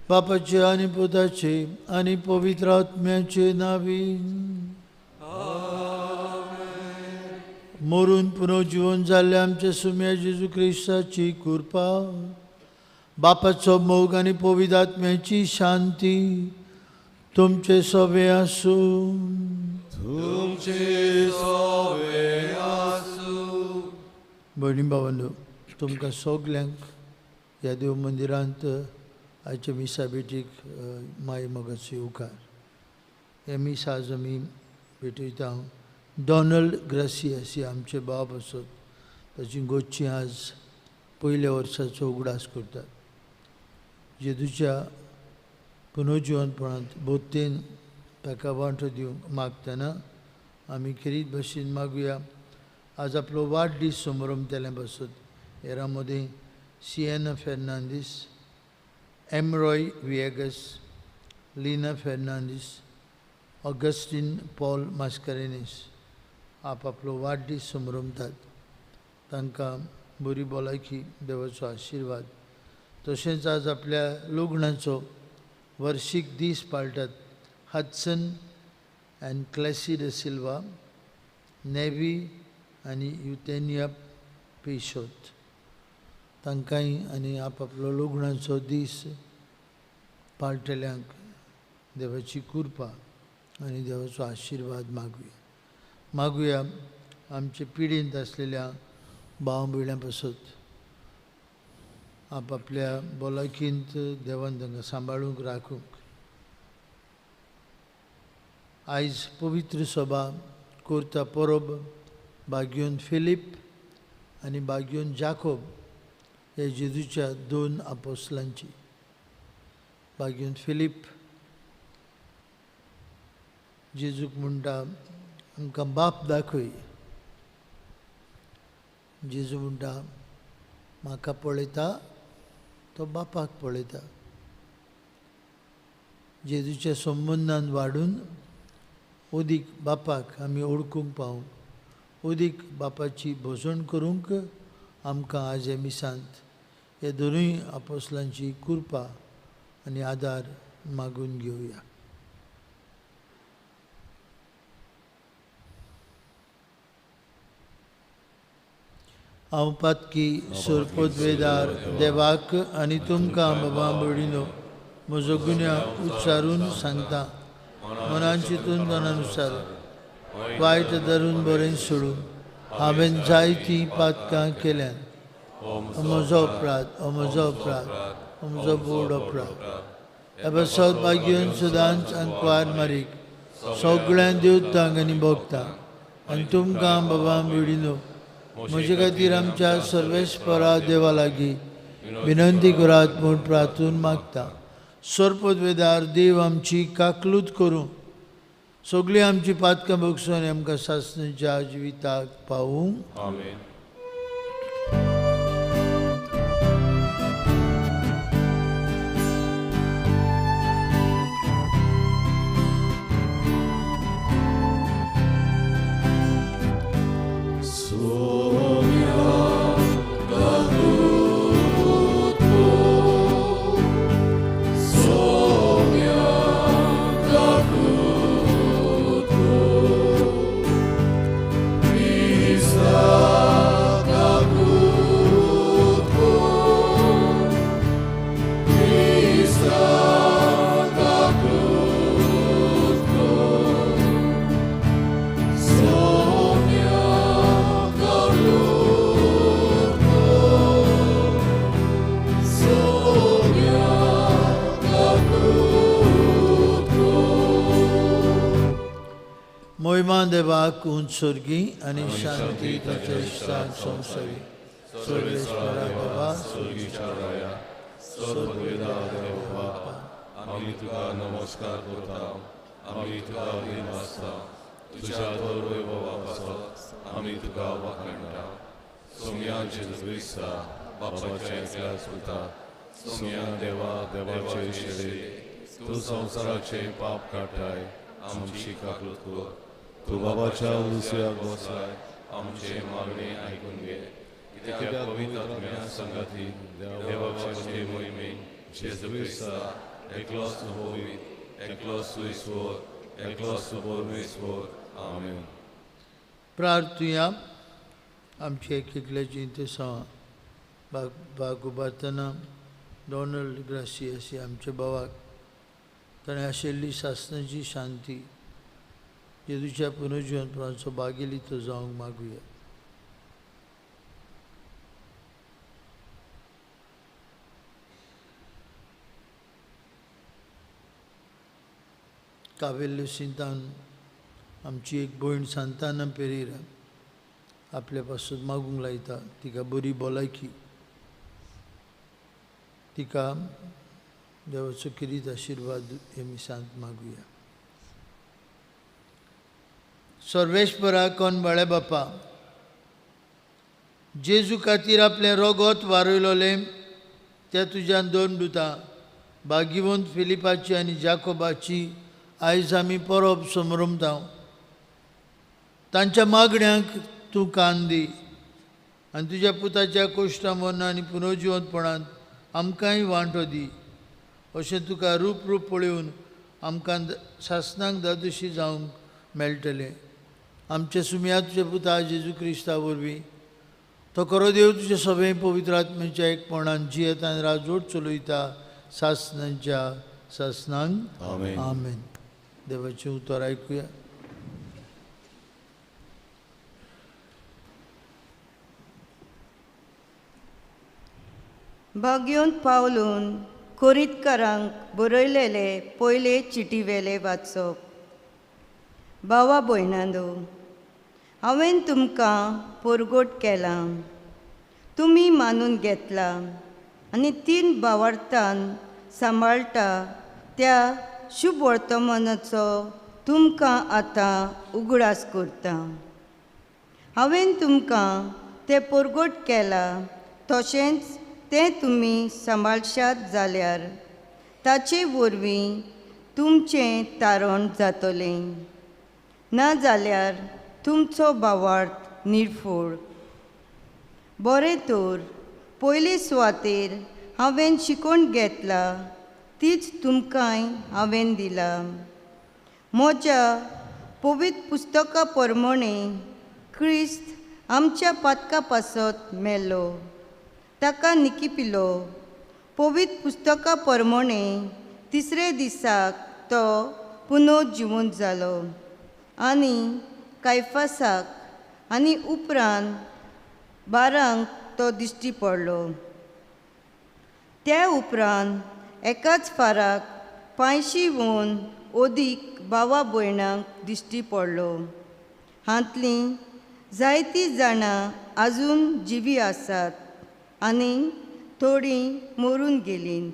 बापाचे आनी पुताचे आनी पवित्र आत्म्याचे नावी मरून पुनर्जीवन जाल्ले आमच्या सुम्या जेजू क्रिस्ताची कृपा, बापाचो मोग आनी पवित्र आत्म्याची शांती तुमचे सवे आसूं. तुमचे सवे आसूं. भयणी भावांनो, तुमकां सगल्यांक ह्या देव मंदिरांत आयच्या मिसा भेटीक माय मोगाचो येवकार. हे मीस आज आमी भेटयता. डॉनल्ड ग्रासियास हे आमचे बाब आसत, ताची गोची आज पयल्या वर्साचो उगडास करतात. जेजूच्या पुनर्जिवनपणांत बोत्तेन ताका वांटो दिवंक मागतना आमी खेरीत भशेन मागुया. आज आपलो वाडदीस समरमतले बसत हेरां मदीं Siena Fernandes, Emroy Viegas, Lina Fernandes, Augustine Paul Mascarenhas आपआपलो वाडदीस समरमतात. तांकां बरी भलायकी, देवाचो आशिर्वाद. तशेंच आज आपल्या लग्नाचो वर्शीक दीस पाळटात हडसन आनी क्लॅसी the Silva, navy आनी युतेनिया पेशोत. तांकांय आनी आपआपलो लग्नाचो दीस पाळटल्यांक देवाची कृपा आनी देवाचो आशिर्वाद मागुया. मागुया आमचे पिढींत आसलेल्या भाव भयण्यां पासत आपआपल्या भलायकींत देवान तांकां सांबाळूंक राखूंक. आयज पवित्र सभा करता परब बाग्योन फिलीप आनी बाग्योन जाकोब हे जेजूच्या दोन आपोसलांची. बाग्योन फिलीप जेजूक म्हणटा, आमकां बाप दाखय. जेजू म्हणटा, म्हाका पळयता तो बापाक पळयता. जेजूच्या संबंदान वाडून ओदीक बापाक आमी ओळखूंक पावूंक, ओदीक बापाची भोजण करूंक आमकां आज हे मिसांत हे दोनूय आपोसलांची कृपा आनी आदार मागून घेवया. हांव पातकी सोरपोदवेदार देवाक आनी तुमकां बाबा भयणीनो म्हजो गुन्यांव उच्चारून सांगता. मनान चिंतून मनानुसार वायट धरून बरें सोडून हांवें जायतीं पातकां केल्यात. म्हजो अपराध, म्हजो अपराध, म्हजो बोड अपराध. ह्या पासत भाग्यन सदांच आनी कुवार मारीक सगळ्यां देवतांक आनी भोगतांक आनी तुमकां बाबा विडिनो म्हजे खातीर आमच्या सर्वेस्परा देवा लागीं विनंती करात म्हूण प्रार्थून मागता. सर्पदवेदार देव आमची काकलूत करूं, सगळीं आमची पातकां भोगसून आमकां सासणाच्या जिविताक पावूं. आमेन. देवाक उंच स्वर्गी आनी शांती ताच्या इश्टांत संवसारी. सर्वेस्परा देवा स्वर्गीच्या राया, सर्ववेदा देवा, आमी तुका नमस्कार करता, आमी तुका अधीन आसता, तुज्या दर वैभवा पासत आमी तुका वाखाणटा. सोम्या जेजू क्रिस्ता बापाच्या एकल्याच पुता, सोम्या देवा देवाचे शेळे, तूं संवसाराचें पाप काडटाय, आमची काकलूत कर. तूं बाबाच्या उलस्याक बसलाय, आमचे मागणें आयकून घे. कित्याक पवित्र आत्म्या संगाती देवाचे मोहिमेन जेजू क्रिस्ता एकलोच पवित्र, एकलोच ईश्वर, एकलोच परमेश्वर. आमेन. प्रार्थुया. आमची एक एकल्याची इंतेसांव बाग उबारतना डोनाल्ड ग्रासियस आमच्या भावाक ताणें आशिल्ली सासणाची शांती जेजूच्या पुनर्जिवनपणाचो बागेली तो जावंक मागुया. कावेल्य सिंतान आमची एक भयण सांताना पेरेरा आपल्या पासून मागूंक लायता, तिका बरी भलायकी, तिका देवाचो किरीत आशिर्वाद हे मिसांत मागुया. सर्वेश्वरा कोण बाळे बापा, जेजू खातीर आपलें रोगोत वारयलोलें त्या तुज्यान दोन दुतां भाग्यवंत फिलिपाची आनी जाकोबाची आयज आमी परब समरमता. तांच्या मागण्यांक तूं कान दी आनी तुज्या पुताच्या कोश्टा मरण आनी पुनर्जिवंतपणांत आमकांय वांटो दी. अशें तुका रूप रूप पळोवन आमकां सासणाक दादोशी जावंक मेळटलें. आमच्या सुम्या तुज्या पुता जेजू क्रिस्ता वरवीं तो खरो देव तुज्या सगळें पवित्र आत्म्याच्या एकपणान जियेता आनी राजवट चलयता सासणांच्या सासणांक. आमेन. देवाचें उतर आयकुया. भाग्योन पावलून कोरीतकारांक बरयलेले पयले चिटीवेले वाचप. भावा भयणांनो, हांवें तुमकां परगट केलां, तुमी मानून घेतलां आनी तीन भावार्थान सांबाळटा त्या शुभ वर्तमानाचो तुमकां आतां उगडास करता. हांवें तुमकां तें परगट केलां तशेंच तें तुमी सांबाळशात जाल्यार ताचे वरवीं तुमचें तारण जातलें, ना जाल्यार तुमचो भावार्थ निर्फोळ. बरें तर पयले सुवातेर हांवें शिकोवन घेतला तीच तुमकांय हांवें दिला. म्हज्या पवित्र पुस्तका प्रमाणे क्रिस्त आमच्या पातका पासत मेलो, ताका निकिपिलो. पवित्र पुस्तका प्रमाणे तिसरे दिसाक तो पुनर्जिवंत जालो आनी कायफासाक आनी उपरांत बारांक तो दिश्टी पडलो. त्या उपरांत एकाच फाराक 500 अदीक भावा भयणांक दिश्टी पडलो. हांतलीं जायतीं जाणां आजून जिवी आसात आनी थोडीं मरून गेलीं.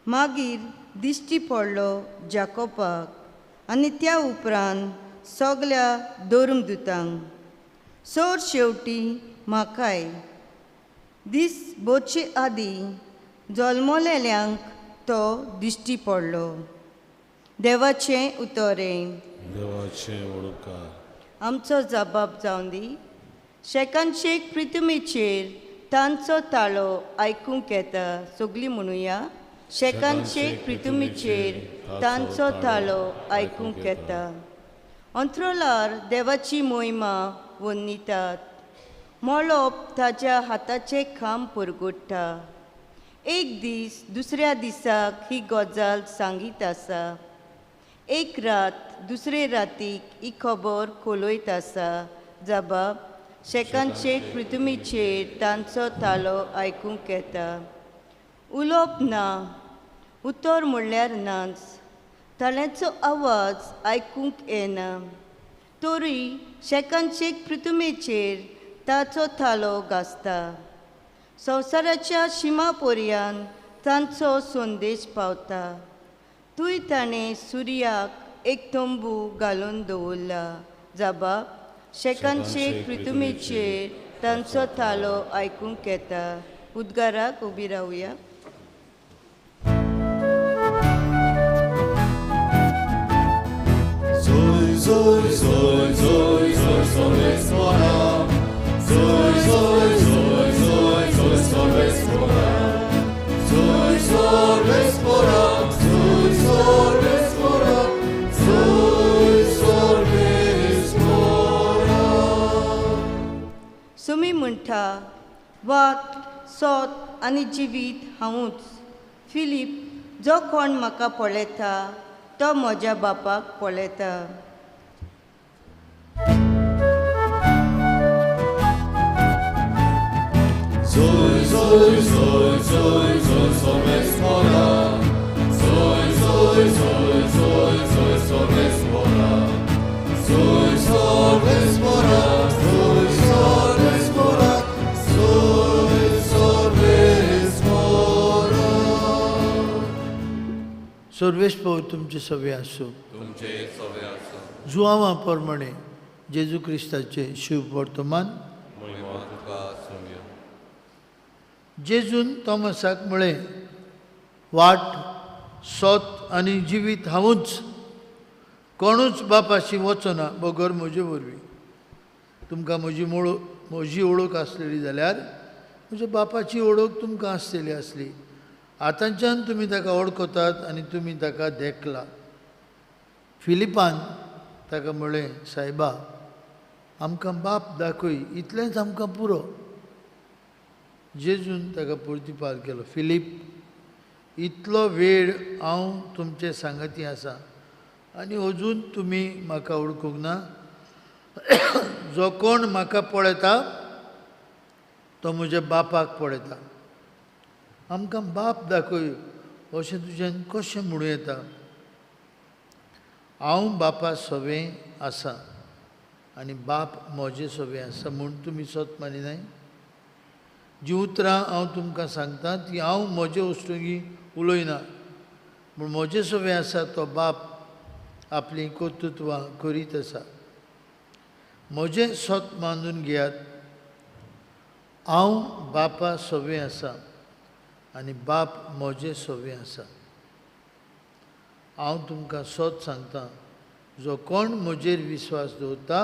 मागीर दिश्टी पडलो जाकोबाक आनी त्या उपरांत सगळ्या धर्मदुतांक. सर शेवटी म्हाकाय दीस भरचे आदीं जल्मलेल्यांक तो दिश्टी पडलो. देवाचें उतरें. देवाचें उपकार. आमचो जबाब जावन दी. शेकान शेक पृथ्वीचेर तांचो ताळो आयकूंक येता. सगळीं म्हणुया. शेकान शेक पृथ्वीचेर तांचो ताळो आयकूंक येता. अंत्रोलार देवाची मोहिमा वन्नितात. मळोप ताज्या हाताचें खांब परगट्टा. एक दीस दुसऱ्या दिसाक ही गजाल सांगीत आसा. एक रात दुसरे रातीक ही खबर खोलयत आसा. जबाब शेकान शेक पृथ्वीचेर तांचो ताळो आयकूंक येता. उलोवप ना, उतर म्हणल्यार नाच. ताळ्याचो आवाज आयकूंक येना. तरी शेकान शेक पृथ्वीचेर ताचो थालो गाजता. संवसाराच्या शिमा पर्यंत तांचो संदेश पावता. थंय ताणें सुर्याक एक तंबू घालून दवरला. जबाब शेकान शेक पृथ्वीचेर तांचो थालो आयकूंक येता. उद्गाराक उबी रावया. Zoy, zoy, zoy, zoy, sorvespora. Zoy, zoy, zoy, zoy, zoy, sorvespora. Zoy, sorvespora, zoy, sorvespora, zoy, sorvespora. Sumi म्हणटा, वाट, सोत आनी जिवीत हांवूच. फिलीप, जो कोण म्हाका पळयता तो म्हज्या बापाक पळयता. Zoy, zoy, zoy, zoy, zoy, sorvespora. Zoy, zoy, zoy, zoy, zoy, sorvespora. Zoy, sorvespora, zoy, sorvespora, zoy, sorvespora. सर्वेस्पोर तुमचे सवे आसूं. तुमचे सवे आसूं. जुआवा प्रमाणे जेजू क्रिस्ताचे शुभ वर्तमान. जेजून तॉमसाक म्हळें, वाट, सोत आनी जिवीत हांवूच. कोणूच बापाशी वचना बगर म्हजे वरवीं. तुमकां म्हजी वळख आसलेली जाल्यार म्हज्या बापाची वळख तुमकां आसलेली आसली. आतांच्यान तुमी ताका वळखतात आनी तुमी ताका देखला. फिलिपान ताका म्हळें, सायबा, आमकां बाप दाखय, इतलेंच आमकां पुरो. जेजून ताका प्रतिपाद केलो, फिलीप, इतलो वेळ हांव तुमचे सांगाती आसा आनी अजून तुमी म्हाका वळखूंक ना. जो कोण म्हाका पळयता तो म्हज्या बापाक पळयता. आमकां बाप दाखय अशें तुज्यान कशें म्हणूं येता? हांव बापा सवें आसा आनी बाप म्हजे सवें आसा म्हूण तुमी सत मानिनाय? जी उतरां हांव तुमकां सांगता ती हांव म्हजे वस्तुंगी उलयना, पूण म्हजे सवें आसा तो बाप आपलीं कर्तृत्वां करीत आसा. म्हजें सत मानून घेयात, हांव बापा सवें आसा आनी बाप म्हजे सवें आसा. हांव तुमकां सत सांगता, जो कोण म्हजेर विस्वास दवरता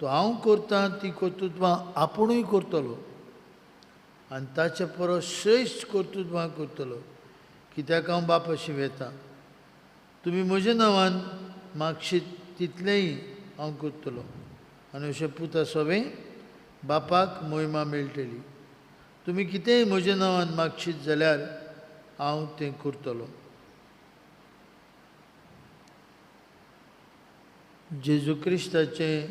तो हांव करता ती कर्तृत्वां आपुणूय करतलो आनी ताचे परस श्रेश्ठ कर्तृत्वां करतलो, कित्याक हांव बापाशी वेता. तुमी म्हज्या नांवान मागशीत तितलेंय हांव करतलो आनी अशें पुता सवें बापाक मोहिमा मेळटली. तुमी कितेंय म्हज्या नांवान मागशीत जाल्यार हांव तें करतलो. जेजू क्रिस्ताचें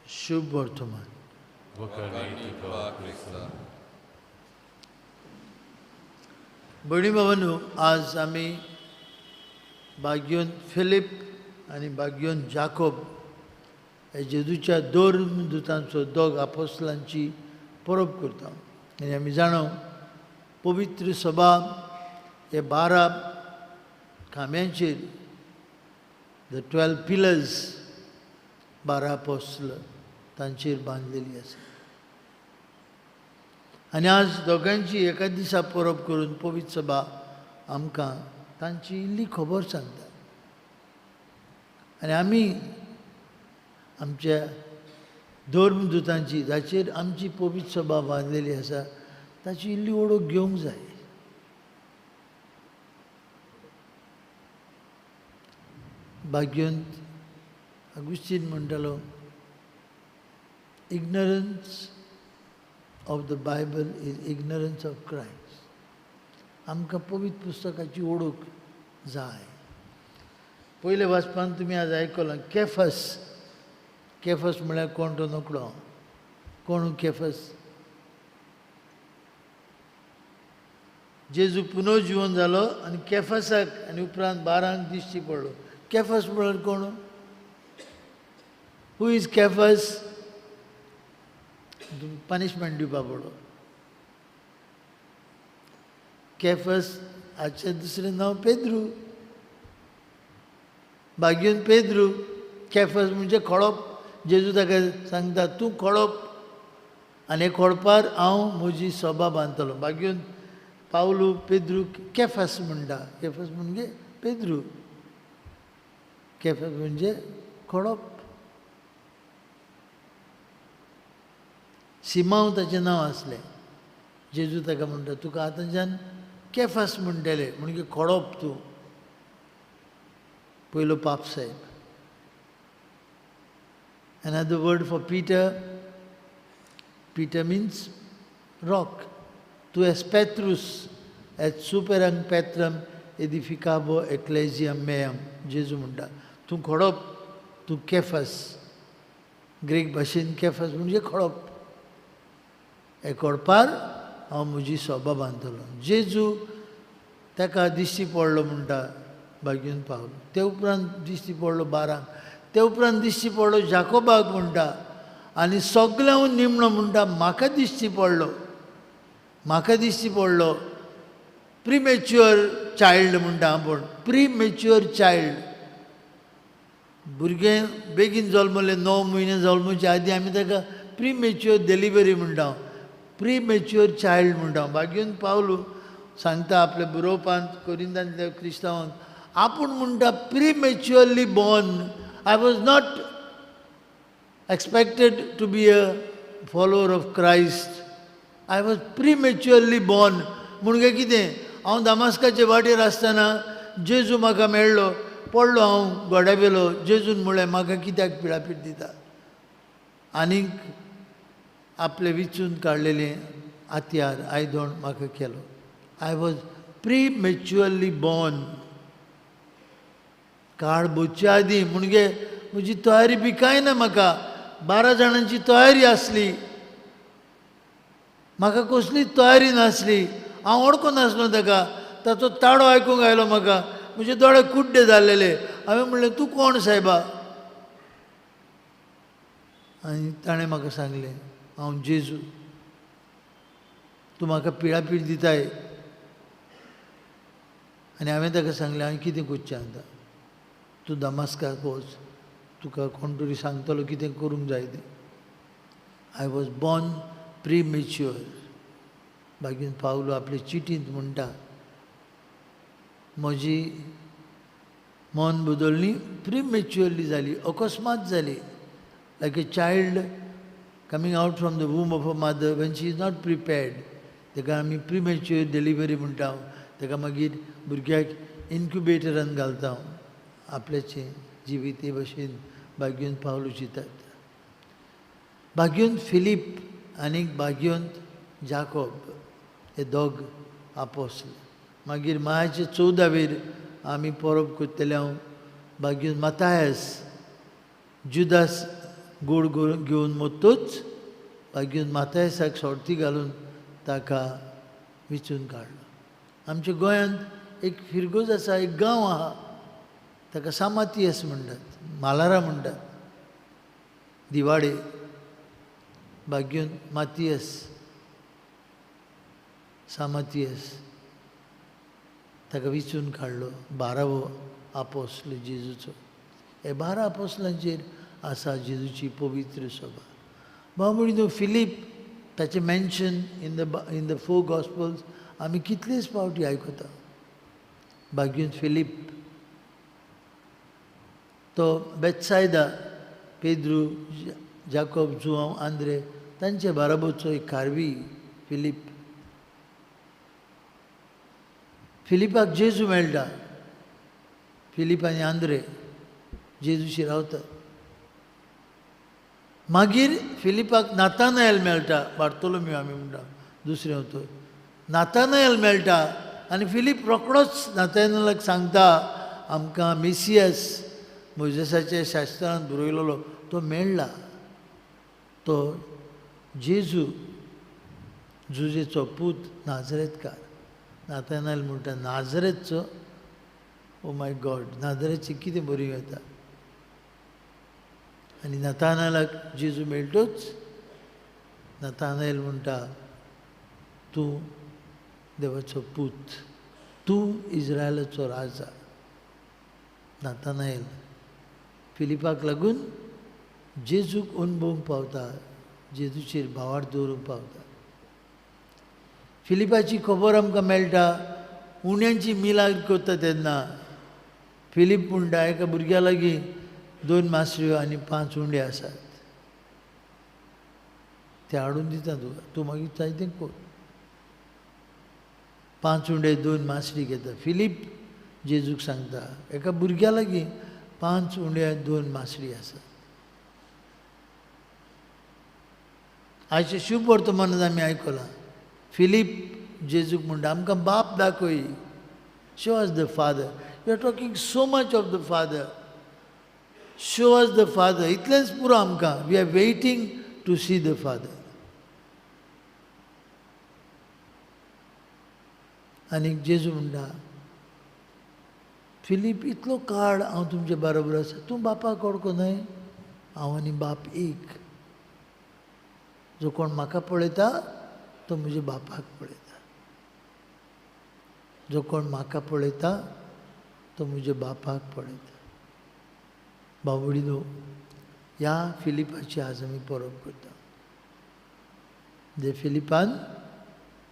शुभ वर्तमान. वखाणी तुका क्रिस्ता. भयणी भावांनो, आज आमी भाग्योन फिलीप आनी भाग्योन जाकोब हे जेजूच्या दोन दुतांचो दोग आपोस्लांची परब करता. आनी आमी जाणा पवित्र सभा हे 12 खांब्यांचेर, the 12 pillars, 12 आपोस्ल तांचेर बांदलेली आसा. आनी आज दोगांची एका दिसा परब करून पवित्र सभा आमकां तांची इल्ली खबर सांगता. आनी आमी आमच्या धर्मदुतांची, जाचेर आमची पवित्र सभा बांदलेली आसा, ताची इल्ली ओळख घेवंक जाय. भाग्यवंत आगुस्तीन म्हणटालो, Ignorance of the Bible is ignorance of Christ. आमकां पवित्र पुस्तकाची ओळख जाय. पयले वाचपान तुमी आज आयकलां केफस. केफस म्हळ्यार कोण तो नकळो. कोण केफस? जेजू पुनर्जिवन जालो आनी केफसाक आनी उपरांत 12 दिश्टी पडलो. केफस म्हळ्यार कोण? Who is Cephas? Punishment दिवपा पडलो. केफस हाचें दुसरें नांव पेद्रू. भाग्योन पेद्रू. केफस म्हणजे खळप. जेजू ताका सांगता, तूं खळप आनी खळपार हांव म्हजी सभा बांदतलो. भाग्योन पावलू पेद्रू केफस म्हणटा. केफस म्हणजे पेद्रू, केफस म्हणजे खळप. सिमांव ताचें नांव आसलें. जेजू ताका म्हणटा, तुका आतांच्यान केफस म्हणटले, म्हणजे खळप तूं. पयलो पाप साहेब. Another word for Peter, Peter means rock. Tu es Petrus et superam Petram edificabo ecclesiam meam. जेजू म्हणटा, तूं खडप, तूं केफस. ग्रीक भाशेन केफस म्हणजे खडप. हे खडपार हांव म्हजी सभा बांदतलो. जेजू ताका दिश्टी पडलो म्हणटा भाग्योन पावलो. ते उपरांत दिश्टी पडलो 12. ते उपरांत दिश्टी पडलो जाकोबाक म्हणटा. आनी सगळ्यांहून निमणो म्हणटा म्हाका दिश्टी पडलो. म्हाका दिश्टी पडलो प्रिमेच्युअर चायल्ड म्हणटा आपूण. प्रिमेच्युअर चायल्ड. भुरगें बेगीन जल्मलें, 9 म्हयने जल्मचे आदीं आमी ताका प्रिमेच्युअर डिलिव्हरी म्हणटा, प्रिमेच्युअर चायल्ड म्हणटा. भाग्योन पावलू सांगता आपल्या बरोवपांत कोरिंदांतल्या क्रिस्तांवांक, आपूण म्हणटा prematurely born. I was not expected to be a follower of Christ. I was prematurely born. म्हणजे कितें, हांव दामास्काचे वाटेर आसतना जेजू म्हाका मेळ्ळो, पडलो हांव गोड्यावेलो. जेजून म्हळें म्हाका कित्याक पिळापीट दिता? आनीक आपलें विचून काडलेलें हत्यार आयदोण म्हाका केलो. I was prematurely born. काळ बोचच्या आदीं म्हणजे म्हजी तयारी बी कांय ना. म्हाका 12 जाणांची तयारी आसली, म्हाका कसलीच तयारी नासली. हांव वळखून नासलो ताका. ताचो ताळो आयकूंक आयलो म्हाका. म्हजे दोळे कुड्डे जाल्लेले. हांवें म्हणलें, तूं कोण सायबा? आनी ताणें म्हाका सांगलें, हांव जेजू, तूं म्हाका पिळापीळ दिताय. आनी हांवें ताका सांगलें, हांवें कितें करचें आतां? तूं दमास्काक वच, तुका कोण तरी सांगतलो कितें करूंक जाय तें. I was born premature. मागीर पावलो आपले चिटींत म्हणटा, म्हजी मन बदलणी प्रिमेच्युअरली जाली, अकस्मात जाली. Like a child coming out from the womb of a mother when she is not prepared. ताका आमी प्रिमेच्युअर डिलिव्हरी म्हणटा. ताका मागीर भुरग्याक इन्क्युबेटरान घालता. आपल्याचें जिविते भशेन भाग्योन पावलू चिंतात. भाग्योन फिलीप आनी भाग्योन जाकोब हे दोग आपोसले. मागीर मायाचे 14वेर आमी परब करतले. हांव भाग्योन मातायस, जुदास गोड घेवन मरतूच बागीन माथायसाक सोर्ती घालून ताका विचून काडलो. आमच्या गोंयांत एक फिरगोज आसा, एक गांव आहा, ताका सामातियस म्हणटात, मालारा म्हणटात, दिवाडे. बागीन मातियस, सामातियस ताका विचून काडलो, 12वो आपोस्ल जेजूचो. हे 12 आपोस्लांचेर आसा जेजूची पवित्र सभा. भाव भयणीनो, फिलीप ताचें mention in the 4 gospels आमी कितलेच फावटी आयकता. बागीन फिलीप तो बेत्सायदा, पेद्रू, जाकोब, जुआंव, आंद्रे तांचे बाराबरचो एक खारवी फिलीप. फिलिपाक जेजू मेळटा. फिलीप आनी आंद्रे जेजूशी रावतात. मागीर फिलिपाक नातानायल मेळटा, बार्तोलोम्यू आमी म्हणटा दुसरें वतूर, नातानायल मेळटा आनी फिलीप रोकडोच नातानायलाक सांगता आमकां मेसियस मोयजेसाच्या शास्त्रांत बरयलेलो तो मेळ्ळा, तो जेजू, जुजेचो पूत, नाजरेतकार. नातानायल म्हणटा नाजरेतचो, ओ my God, नाजरेतचें कितें बरी येता. आनी नातानायलाक जेजू मेळटूच नातानायल म्हणटा तूं देवाचो पूत, तूं इज्रायलाचो राजा. नातानायल फिलिपाक लागून जेजूक अणभवूंक पावता, जेजूचेर भावार्थ दवरूंक पावता. फिलिपाची खबर आमकां मेळटा उण्यांची मिलाग्र करता तेन्ना. फिलीप म्हणटा एका भुरग्या लागीं 2 मासऱ्यो आनी 5 उंडे आसात, ते हाडून दिता तुका, तूं मागीर जाय तें कर. 5 उंडे 2 मासरी घेता. फिलीप जेजूक सांगता एका भुरग्या लागीं 5 उंडे 2 मासरी आसात. आयचे शुभ वर्तमानांत आमी आयकलां फिलीप जेजूक म्हणटा आमकां बाप दाखय, show us the father. You are talking so much of the father, show us the father. इतलेंच पुरो आमकां, we are waiting to see the father. आनी जेजू म्हणटा फिलीप इतलो काळ हांव तुमचे बरोबर आसा, तूं बापाक वळखो न्हय, हांव आनी बाप एक. जो कोण म्हाका पळयता तो म्हज्या बापाक पळयता, जो कोण म्हाका पळयता तो म्हज्या बापाक पळयता. बाबडीनो, ह्या फिलिपाची आज आमी परब करता. जे फिलिपान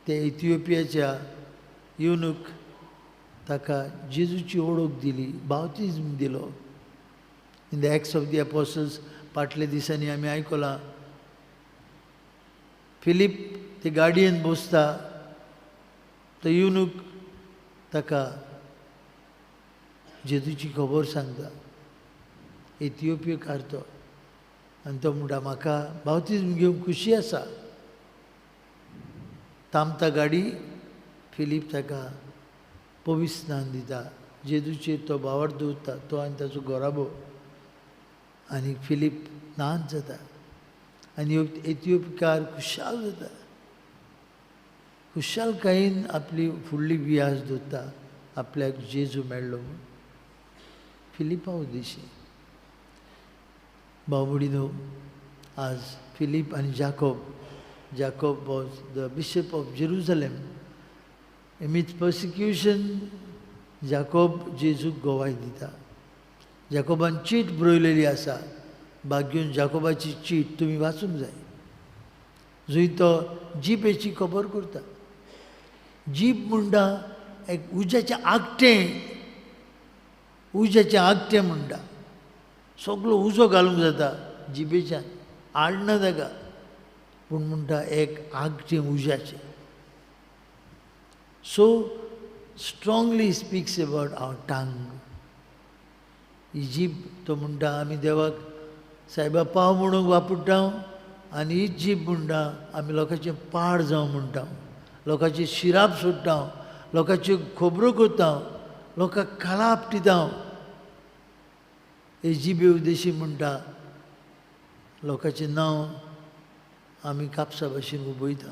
ते इथिओपियाच्या युनूक ताका जेजूची ओळख दिली, बावतिज्म दिलो. In the Acts of the Apostles फाटल्या दिसांनी आमी आयकलां फिलीप ते गाडयेन बसता, तो युनूक ताका जेजूची खबर सांगता. इथिओपियकार तो, आनी तो म्हणटा म्हाका बावतिज्म घेवंक खुशी आसा. तामता गाडी, फिलीप ताका पवित्र स्नान दिता, जेजूचेर तो भावार्थ दवरता, तो आनी ताचो घराबो, आनी फिलीप नाच जाता आनी इथिओपियकार खुशाल जाता. खुशालकायेन आपली फुडली वियास दवरता आपल्याक जेजू मेळ्ळो म्हूण. फिलिपा उद्देशी बाबुडीनो, आज फिलीप आनी Jacob, Jacob was the bishop of Jerusalem. Amid persecution Jacob जेजूक गवाय दिता. जाकोबान चीट बरयलेली आसा, भाग्यून जाकोबाची चीट तुमी वाचूंक जाय, जंय तो जिबेची खबर करता. जीब म्हणटा एक उज्याचें आगटें, उज्याचें आगटें म्हणटा, सगलो उजो घालूंक जाता जिबेच्यान, आडना ताका, पूण म्हणटा एक आगटें उज्याचें. So strongly speaks about our tongue. ही जीब तो म्हणटा आमी देवाक सायबा पाव म्हणूंक वापरता, आनी ही जीब म्हणटा आमी लोकांचें पाड जावं म्हणटा, लोकांची शिराप सोडटा, लोकांच्यो खबरो करता, लोकांक खाला आपटिता. हे जिबे उद्देशी म्हणटा लोकांचें नांव आमी कापसा भाशेन उबयता.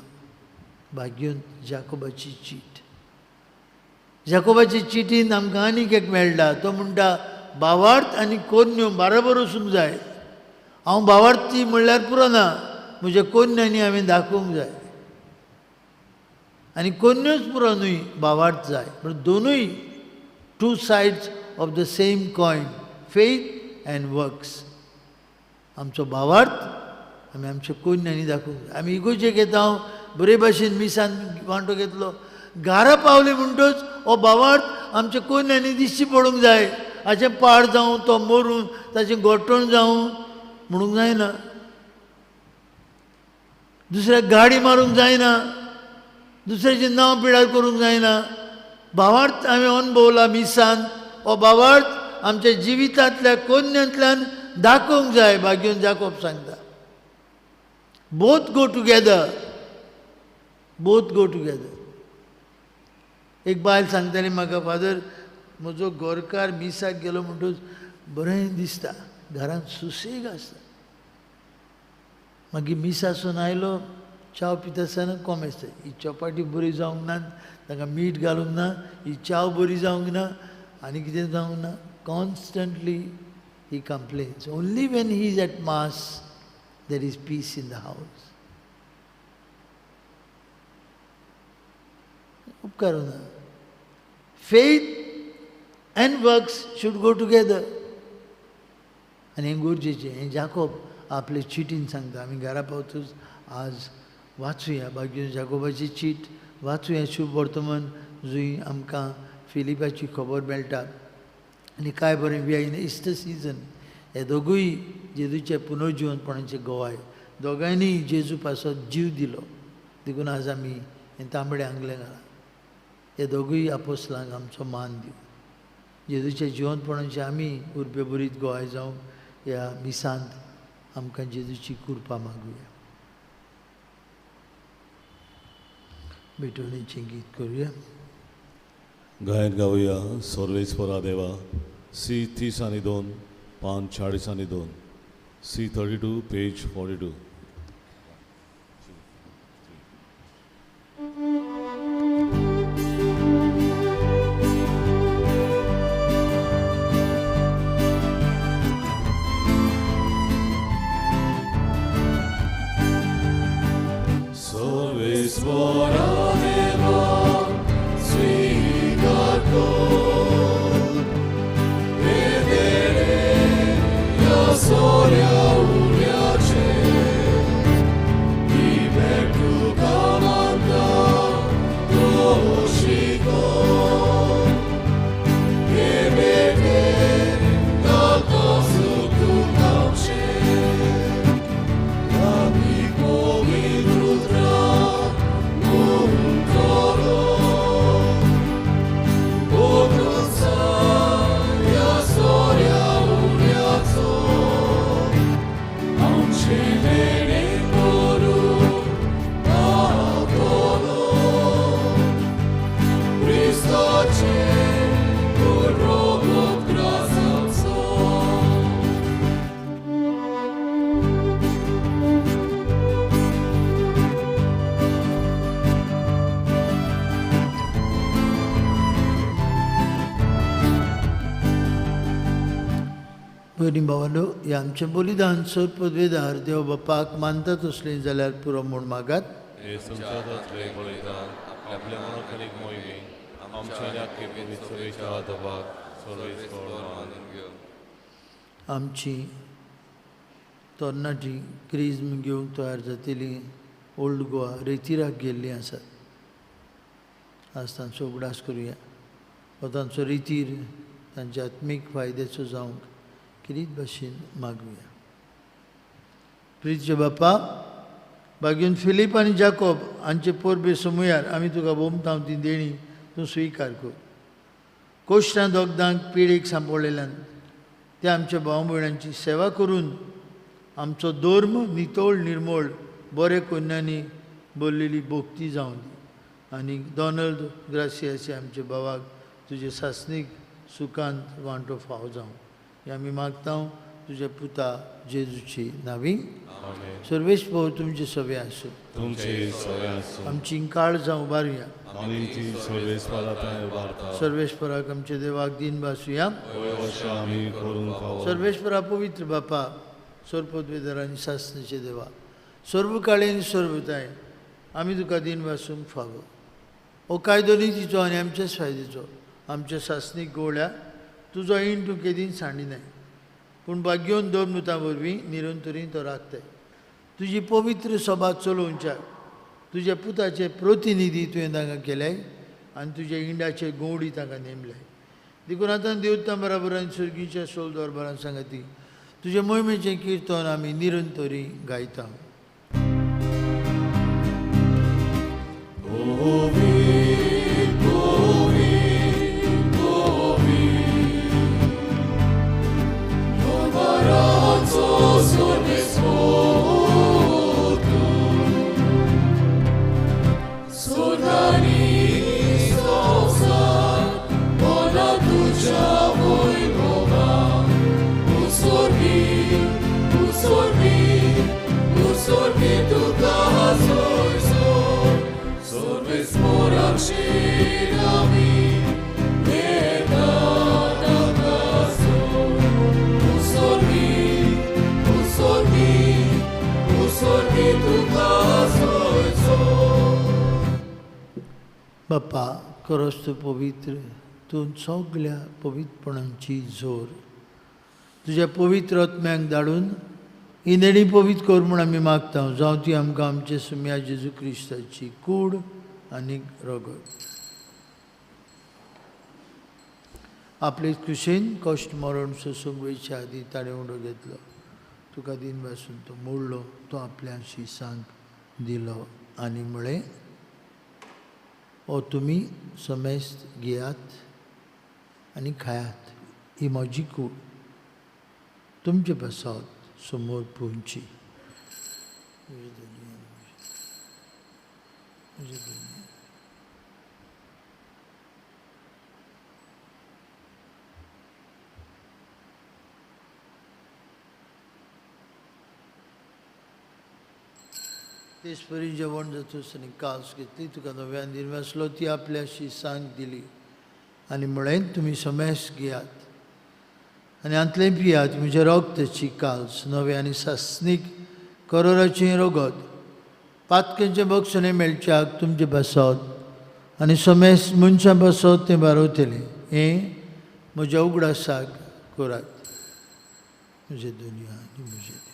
भाग्योन जाकोबाची चीट, जाकोबाची चिटीन आमकां आनीक एक मेळटा. तो म्हणटा भावार्थ आनी कोन्न्यो बाराबर वचूंक जाय. हांव भावार्थी म्हणल्यार पुरो ना, म्हज्या कोन्यांनी हांवें दाखोवंक जाय. आनी कोन्योच पुरो न्हय, भावार्थ जाय. पूण दोनूय two sides of the same coin, faith and works. आमचो भावार्थ आमी आमच्या कोन्यांनी दाखोवंक जाय. आमी इगोर्जेक येता, हांव बरे भाशेन मिसान वांटो घेतलो, घरा पावले म्हणटच हो भावार्थ आमच्या कोन्यांनी दिश्टी पडूंक जाय. हाचें पाड जावं, तो मरून ताचें गोठण जावं म्हणूंक जायना, दुसऱ्याक गाडी मारूंक जायना, दुसऱ्याचें नांव पिडार करूंक जायना. भावार्थ हांवें अणभवला मिसान, हो भावार्थ आमच्या जिवितांतल्या कोन्यांतल्यान दाखोवंक जाय. भाग्योन जाकोब सांगता both go together, both go together. एक बायल सांगताली म्हाका, फादर म्हजो गोरकार मिसाक गेलो म्हणटकच बरें दिसता, घरांत सुसेग आसता. मागीर मिसासून आयलो, च्याव पिता आसतना कोमेस, ही चपाटी बरी जावंक ना, तांकां मीठ घालूंक ना, ही च्याव बरी जावंक ना, आनी कितें जावंक ना. Constantly he complains. Only when he is at mass there is peace in the house. उपकारुना. Faith and works should go together. आनी हें गरजेचें. हें जाकोब आपले चिटीन सांगता. आमी घरा पावतूच आज वाचुया भाग्यो जाकोबाची चीट वाचुया. शुभ वर्तमान जंय आमकां फिलिपाची खबर मेळटा. आनी काय बरें, we are in Easter season. हे दोगूय जेजूचे पुनर्जिवनपणाचे गवाय. दोगांयनी जेजू पासत जीव दिलो, देखून आज आमी हें तांबडें आंगलें घालां. हे दोगूय आपोसलांक आमचो मान दिवं. जेजूच्या जिवनपणाचे आमी उर्बेभरीत गवाय जावंक ह्या मिसांत आमकां जेजूची कृपा मागुया. भेटवणेचें गीत करुया. गायन गावया सर्वेस्परा देवा. सी 30 आनी 2, पान 40 आनी 2, सी 32 पेज 42. सर्वेस्परा देवा स्वीकार कर, हे देणे ह्या सोऱ्या उल्याचे, ही भेट तुका मानता दोशी कर, हे भेटे ताका सूख तुकाचे, आमी पवित्र उतरां मुंतलो. बोगसा ह्या सोऱ्या उल्याचो आमचें देणें करूं पावतलो. क्रिस्ताचें रोगत ग्रासाचो. भयणी भावांनो, हें आमचें बलिदान सोद पदवेदार देव बापाक मानता तसलें जाल्यार पुरो म्हूण मागात. हे तुमच्या हातांतलें बलिदान आपल्या मनाक आनी मोहिमे आमच्या आनी आख्खे पवित्र सभेच्या आदाबाक सर्वेस्पर मानून घेवं. आमची तरणाटी क्रिज्म घेवंक तयार जातली ओल्ड गोवा रेतिराक गेल्लीं आसात. आज तांचो उगडास करुया. हो तांचो रितीर तांच्या आत्मीक फायद्याचो जावंक किरीत भाशेन मागुया. प्रितीचे बापा, बागेन फिलीप आनी जाकोब हांचे पोरबे समयार आमी तुका भोमतांव ती देणी तूं स्विकार कर. कोश्टां दोगदांक पिडेक सांपडलेल्यान त्या आमच्या भाव भयणांची सेवा करून आमचो धर्म नितळ निर्मळ बरे कोन्यांनी भरलेली भोक्ती जावं दी. आनी डॉनल्ड ग्रासियाचे आमच्या भावाक तुजे सासणीक सुखांत वांटो फावो जावं. हें आमी मागता तुझ्या पुता जेजूची नावी. सर्वेश भाऊ तुमचे सवे आसूं. आमची काळजां उबारुया. सर्वेश्वराक आमच्या देवाक दिन भासुया. सर्वेश्वरा पवित्र बापा, सर्वपदवेदार आनी सासणेचे देवा, सर्व काळे आनी सर्वताय आमी तुका दिन भासूंक फावो. हो कायदो नितीचो आनी आमच्याच फायद्याचो. आमच्या सासणीक गोळ्या तुजो ईण तूं केदीन सांडिनाय, पूण भाग्योन दोन मृतां वरवीं निरंतरीन तो राखताय. तुजी पवित्र सभा चलोवच्या तुज्या पुताचे प्रतिनिधी तुवें तांकां केल्याय आनी तुज्या इंडाचे गोवडी तांकां नेमल्याय. देखून आतां देवता बराबर आनी सुर्गीच्या सोल दरबारान सांगाती तुजे मोहिमेचें किर्तन आमी निरंतरी गायता. बापा, खरोच तूं पवित्र, तूं सगल्या पवित्रपणांची जोर. तुज्या पवित्र आत्म्यांक धाडून ही नेणी पवित्र कर म्हूण आमी मागता. जावं ती आमकां आमचे सुम्या जेजू क्रिस्ताची कूड आनी रगत. आपले कुशीन कश्ट मरण सोसूंक वयच्या आदीं ताणें उंडो घेतलो. तुका दिन भासून तो मोडलो, तो आपल्या शिसांक दिलो आनी म्हळें, ओ तुमी समेस्त घेयात आनी खायात, ही म्हजी कूड तुमचे पासत समोर पुंची. तेच परी जेवण जातूच आनी कास घेतली, तुका नव्यान दिनवासलो, ती आपल्या शिसांक दिली आनी म्हळें, तुमी समेस्त घेयात आनी हांतलें पियात, म्हजें रगताची काल्स नवें आनी सासणीक करोराचें रगत पातकेंचें बक्षणें मेळच्याक तुमचे पासत आनी समेस्त मनशां पासत तें बारवतलें. हें म्हज्या उगडासाक करात. म्हजें दुनिया आनी म्हजें देव.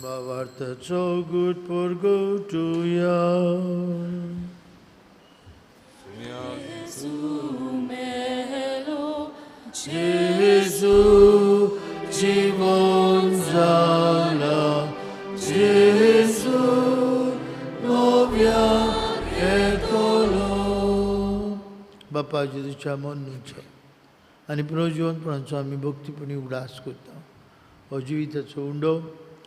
भावार्थाचो गुट परगटुया. जेजू जिवन जाला, जेजू नव्या येतलो. बापा जेजूच्या मरणाचो आनी पुनर्जिवनपणाचो आमी भक्तीपणी उगडास करता. हो जिविताचो उंडो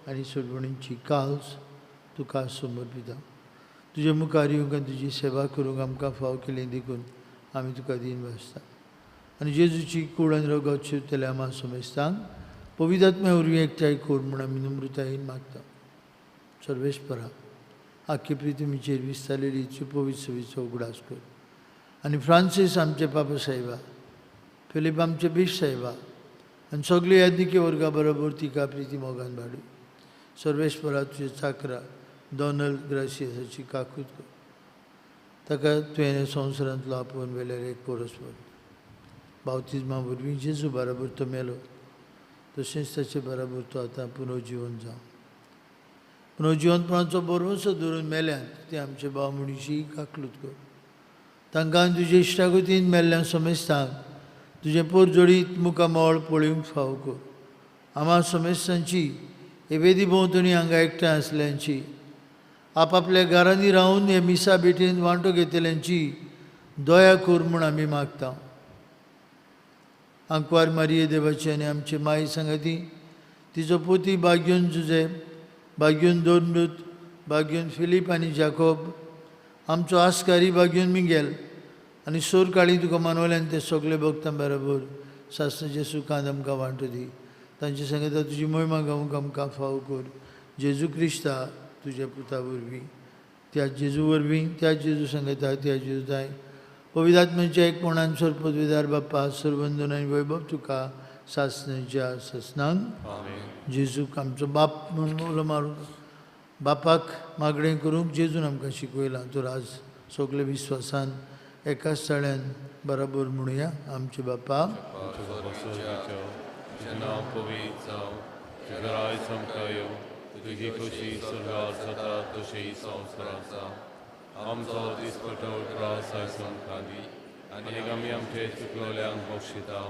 आनी सोडवणीची काल्स तुका समर्पिता. तुजे मुखार येवंक आनी तुजी सेवा करूंक आमकां फाव केली देखून आमी तुका दीन भासता. आनी जेजूची कूड आनी रगत शिवतल्या आमा समेस्तांक पवित्र आत्म्या वरवीं एकठांय कर म्हूण आमी नम्रतायेन मागता. सर्वेस्परा, आख्खे पृथ्वीचेर विस्तारलेली पवित्र सभेचो उगडास कर आनी फ्रांसीस आमचे पापा साहेबा, फिलीप आमचे बीश साहेबा आनी सगळे याज्ञिकी वर्गा बरोबर तिका प्रिती मोगान वाडू. सर्वेस्परा, तुजे चाकरा डोनल्ड ग्रासियसाची काकूत कर. ताका तुवें संवसारांतलो आपोवन वेल्यार एक पोरस भर. बावतिज्मा वरवीं जेजू बराबर तो मेलो, तशेंच ताचे बराबर तो आतां पुनर्जिवन जावं. पुनर्जिवनपणाचो बरवसो धरून मेल्यान ते आमचे भाव मनशी काकलूत कर. तांकां तुजे इश्टागतीन मेल्ल्यान समेस्तांक तुजें पोरजोडीत मुखामळ पळोवंक फावो कर. आमा समेस्तांची हे वेदी भोंवतणी हांगा एकठांय आसल्यांची, आपापल्या घरांनी रावन हे मिसा भेटेन वांटो घेतल्यांची दया कर म्हूण आमी मागता. आंकवार मारिये देवाची आनी आमची माई सांगाती, तिचो पोती भाग्योन जुजे, भाग्योन दोन बागयून फिलीप आनी जाकोब, आमचो आस्कारी बागयून मिगेल आनी सोर काळी तुका मानवल्यान ते सगळे भक्तां बरोबर सासणाचे सुखान आमकां वांटू दी. तांचे सांगता तुजी मोहिमा गावंक आमकां फाव कर. जेजू क्रिस्ता तुज्या पुता वरवीं, त्या जेजू वरवीं, त्या जेजू सांगता त्या जेजू जाय पवित्र एकपणान सोर पदवीदार बाप्पा सरबंधन आनी वैभव तुका सासणाच्या सासणांक. जेजूक आमचो बाप म्हणून उलो मारूंक, बापाक मागणें करूंक जेजून आमकां शिकयलां. तर आज सगळे विस्वासान एकाच ताळ्यान बराबर म्हणुया, आमचे बापा तुजें नांव पवित्र जावं, तुजें राज आमकां येवं, तुजी खोशी स्वर्गार जाता तशी संवसारांत जावं. आमचो दिसपटो त्रास आयज आमकां दी आनी आमी आमचे चुकलोल्यांक बक्षिता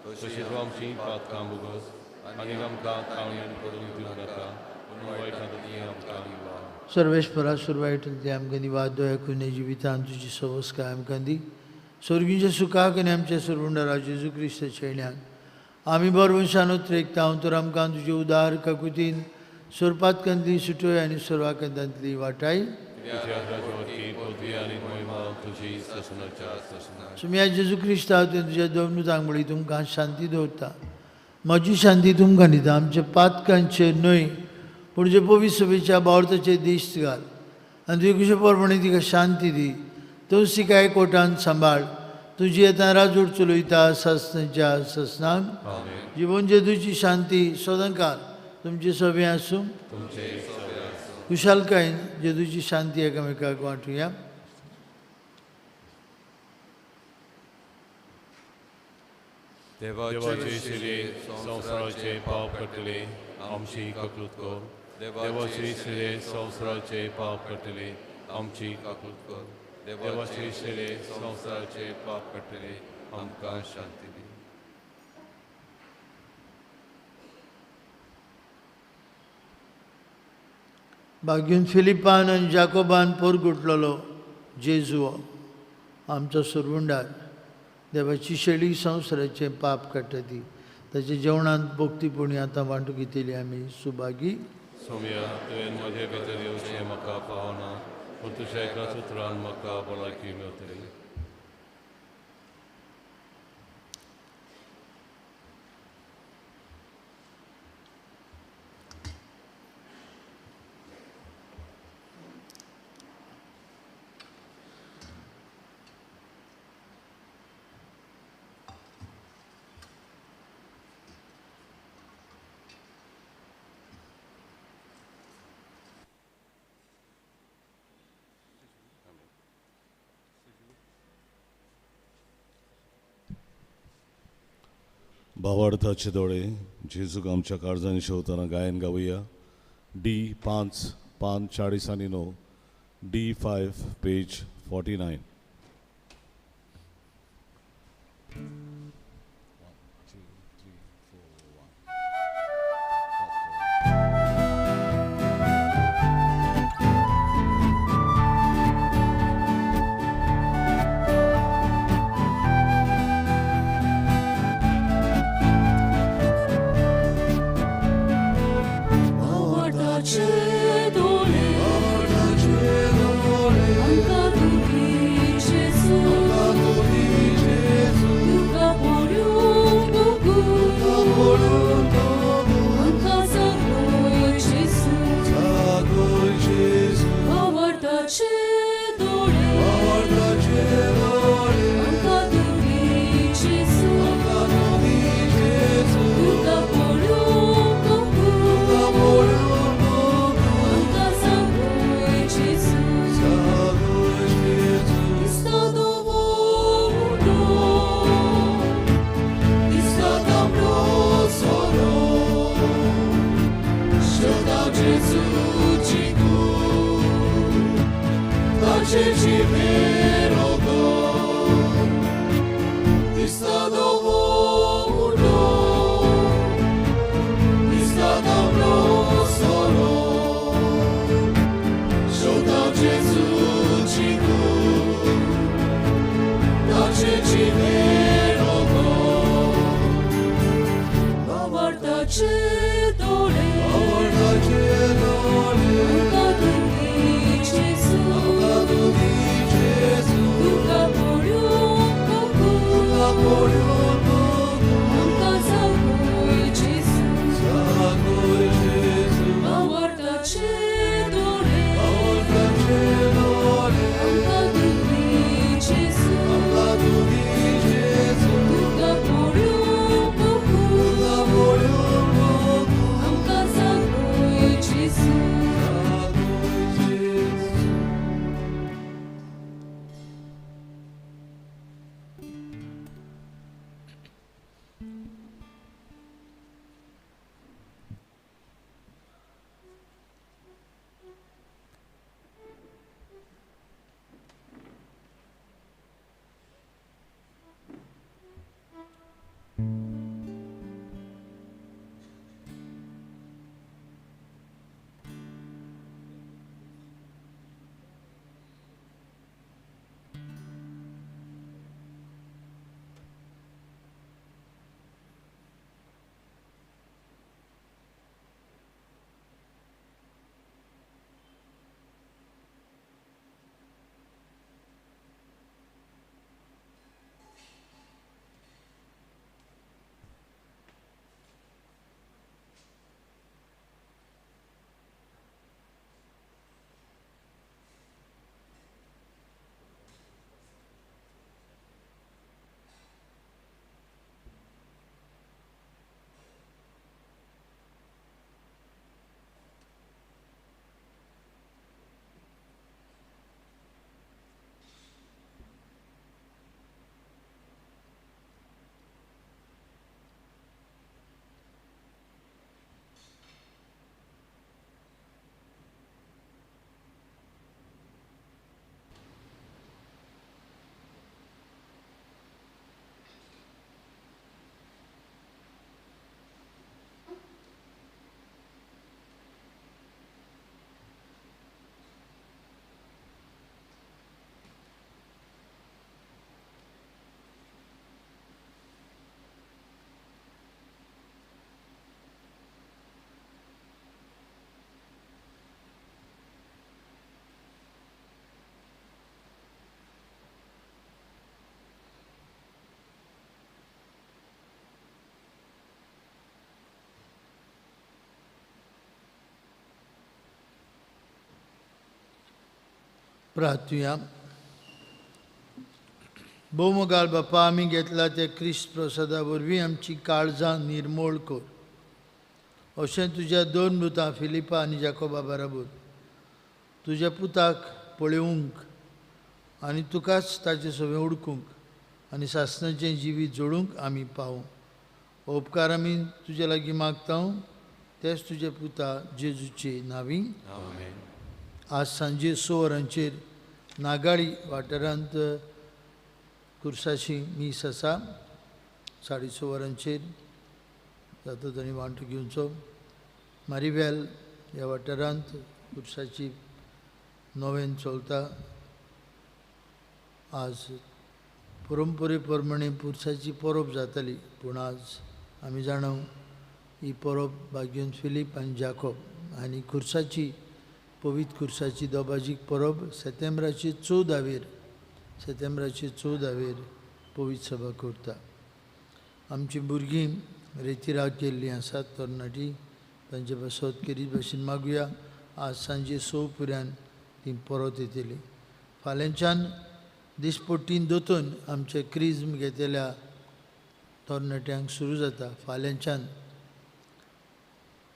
तशीच आमची पातकां भोगस आनी आमकां तावणेन पडूंक दिवं नाका पूण वायटांतली आमकां निवार. सर्वेस्परा सुरवायटंतली आमकां निवाद दया कुने जिवितान तुजी सवस्काय आमकां दी. स्वर्गींच्या सुखाक आनी आमच्या सरवंडरा जेजू क्रिस्ताच्या येण्यान आमी बरवंशान उतरेकता. तर आमकां तुजे उदार काकुतीन सोरपातकांतली सुटोय आनी सोरवाकांतांतली वाटाय. सुम्या जेजू क्रिस्ता तुज्या दोन तांगमळी तुमकां शांती दवरता. म्हजी शांती तुमकां दिता. आमच्या पातकांचेर न्हय पूण जे पवित्र सभेच्या बावळताचे दिश्ट घाल आनी तुजे कुशे प्रमाणे तिका शांती दी. तूं तिका एकवटान सांबाळ. तुजी येता राजूड चलयता सासणाच्या सासणाक. जिवन जेजूची शांती सदांकाळ तुमचे सभे आसूं. खुशालकायेन जेजूची शांती एकामेकाक वांटुया. देवाचे शिरे संवसाराचे पाप काडटले आमची काकूत कर. देवाचे शिरे संवसाराचे पाप काडटले आमची काकूत कर. देवाचे शिरे संवसाराचे पाप काडटले आमकां शांती दी. बागयून फिलिपान आनी जाकोबान पोरगुटलेलो जेजू आमचो सरवंडार देवाची शेळी संवसाराचें पाप काडटा ती ताच्या जेवणांत भक्तीपणी आतां वांटूंक घेतली आमी सुभागी. सोम्या, तुवें म्हजे भितर येवचें म्हाका पावना पूण तुज्या एका सुत्रान म्हाका भलायकी मेळटली. भावार्थाचे दोळे जेजूक आमच्या काळजांनी शेवतना गायन गावया. डी 5 पान 40 आनी 9, डी 5 पेज 49. Ci dole, प्रार्थुया. भोवमोगाळ बापा, आमी घेतला त्या क्रिस्त प्रसादा वरवीं आमची काळजां निर्मोळ कर, अशें तुज्या दोन मृतां फिलिपा आनी जाकोबा बराबर तुज्या पुताक पळोवंक आनी तुकाच ताचे सवें उडकूंक आनी सासणाचें जिवीत जोडूंक आमी पावूं. उपकार आमी तुज्या लागीं मागता, तेच तुज्या पुता जेजूचे नांवी. आज सांजे 6 वरांचेर नागाळी वाठारांत कुर्साशी मीस आसा. 6:30 वरांचेर जाता तांणी वांटो घेवचो. मारिवेल ह्या वाठारांत कुर्साची नोवेन चलता. आज परंपरे प्रमाणे पुरसाची परब जाताली, पूण आज आमी जाणा ही परब भाग्यन फिलीप आनी जाकोब आनी कुर्साची पवित्र कुर्साची दोबाजीक परब सप्टेंबराचे 14वेर सप्टेंबराचे 14वेर पवित्र सभा करता. आमची भुरगीं रेतिराक केल्लीं आसात, तरणाटी, तांचे पासत केरीत भशेन मागुया. आज सांजे 6 पुऱ्यान ती परत येतली. फाल्यांच्यान दिसपट्टीन दोतोन आमचे क्रिज्म घेतल्या तरणाट्यांक सुरू जाता. फाल्यांच्यान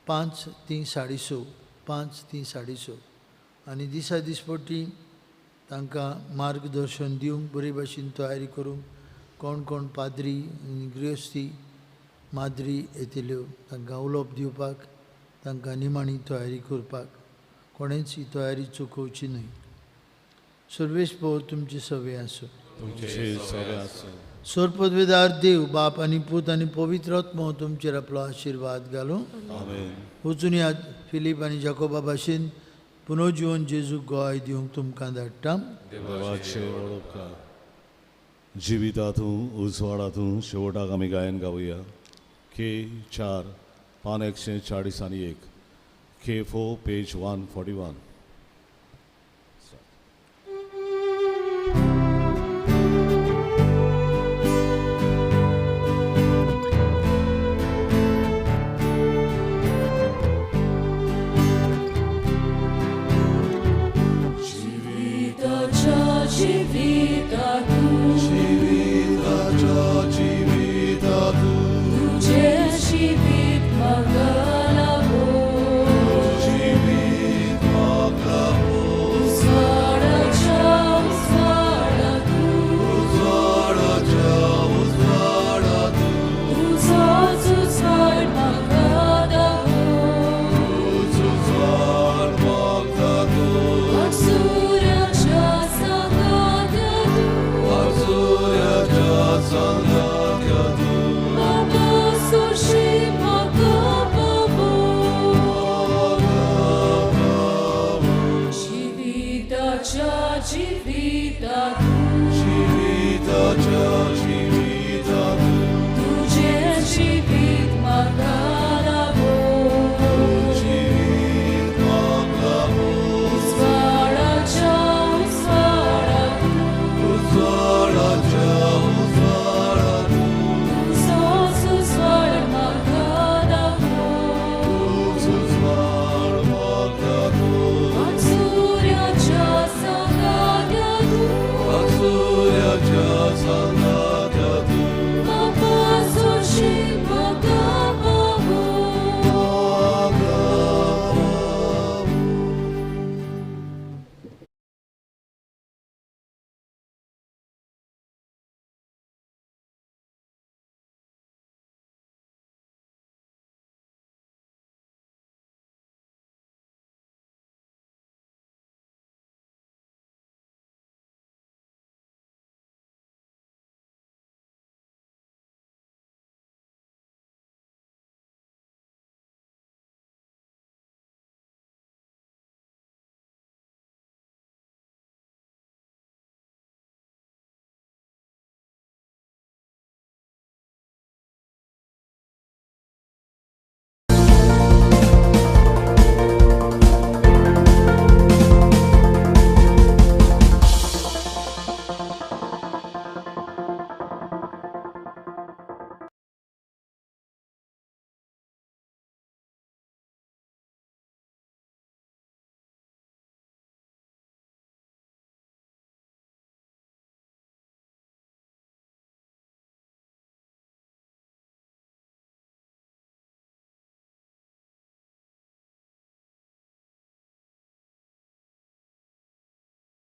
5 ते 6:30, 5 ते 6:30 आनी दिसा दिसपट्टी तांकां मार्गदर्शन दिवंक बरे भाशेन तयारी करूंक कोण कोण पाद्री आनी गृहस्थी माद्री येतल्यो, तांकां उलोवप दिवपाक, तांकां निमाणी तयारी करपाक. कोणेच ही तयारी चुकोवची न्हय. सर्वेश पो तुमची सवे आसूं. सरपदवेदार देव बाप आनी पूत आनी पवित्र आत्मो तुमचेर आपलो आशिर्वाद घालूं. वचून याद फिलीप आनी जाकोबा भाशेन पुनर्जिवन जेजू गोवाय दिवंक तुमकां धाडटा. जिवितातूं उजवाडातूं शेवटाक आमी गायन गावया. के 4 पान 141 K 4 page 141.